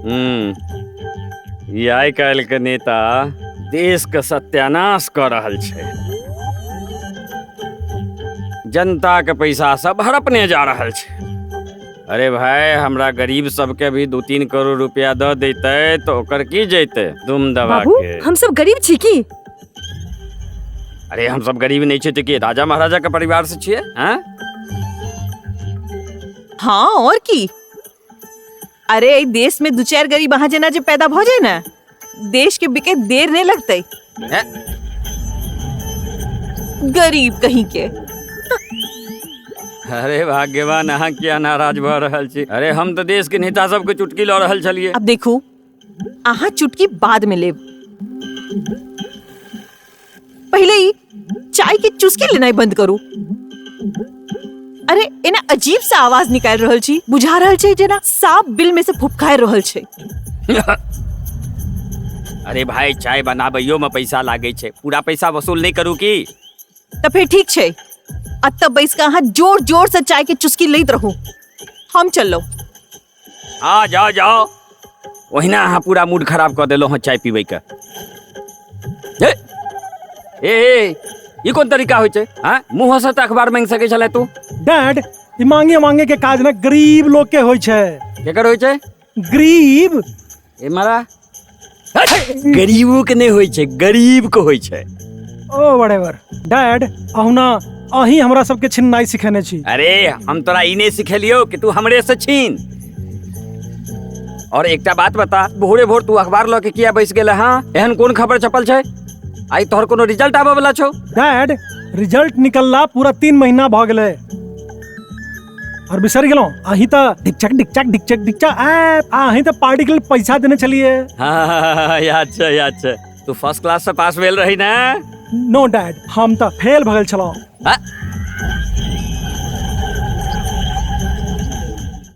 हम्म ई आइ काल्हि के नेता देश के सत्यानाश कऽ रहल छै। जनता के पैसा सब हड़पने जा रहल छै। अरे भाई, हमरा गरीब सबके भी 2-3 करोड़ रुपया दऽ देतै तऽ ओकर की जैतै? दुम दबा बाबू के। हम सब गरीब छी की? अरे हम सब गरीब नहीं छियै तऽ की राजा महाराजा के परिवार से छियै? हाँ? हाँ और की। अरे एहि देश में 2-4 गरीब अहाँ जेना जे पैदा भऽ जाय ने, देश के बिके देर नहीं लगतै। हैं? गरीब कहीं के। अरे भाग्यवान, अहाँ किया नाराज भऽ रहल छी? अरे हम तऽ देश के नेता सबके चुटकी लऽ रहल छलियै। अब देखू, अहाँ चुटकी बाद में लेब, पहिले ही चाय के चुस्की लेनाइ बंद करू। अरे एना अजीब सा आवाज निकालि रहल छी, बुझा रहल छै जेना सांप बिल में से फुफकारि रहल छै। अरे भाई, चाय बनाबैयो में पैसा लागै छै, पूरा पैसा वसूल नहीं करू की? तऽ फेर ठीक छै, अतऽ बैस कऽ अहाँ जोर जोर से चाय के चुस्की लैत रहू, हम चललहुँ। हाँ जाओ जाओ, ओहिना अहाँ पूरा मूड खराब कऽ देलहुँ हँ चाय पीबै के। ए, ए, ए, ई कोन तरीका होइ छै? हाँ, मुँह से तऽ अखबार मांगि सकै छलै तू। डैड, ई मांगे मांगे के काज ने गरीब लोग के होइ छै। केकर होइ छै? गरीब। ए मारा, गरीबो के नहि होइ छै, गरीब के होइ छै। ओ व्हाटएवर डैड, अहुना अहीं हमरा सबके छिननाइ सिखेने छी। अरे हम तोरा ई नहि सिखेलियौ कि तू हमरे से छीन। और एकटा बात बता, भोरे भोर तू अखबार लऽ के किया बैस गेल? हाँ, एहन कोन खबर छपल छै? आइ तोहर कोनो रिजल्ट आबऽ वाला छौ? डैड, रिजल्ट निकलला पूरा 3 महीना भऽ गेलै। और बिसरि गेलहुँ, अहीं तऽ ढिकचक ढिकचक ढिकचक ढिकचक आ अहीं तऽ पार्टी के लेल पैसा देने छलियै। हाँ, याद छै, याद छै। तू फर्स्ट क्लास से पास भेल रही ना? नो डैड, हम तऽ फेल भऽ गेल छलहुँ। हाँ?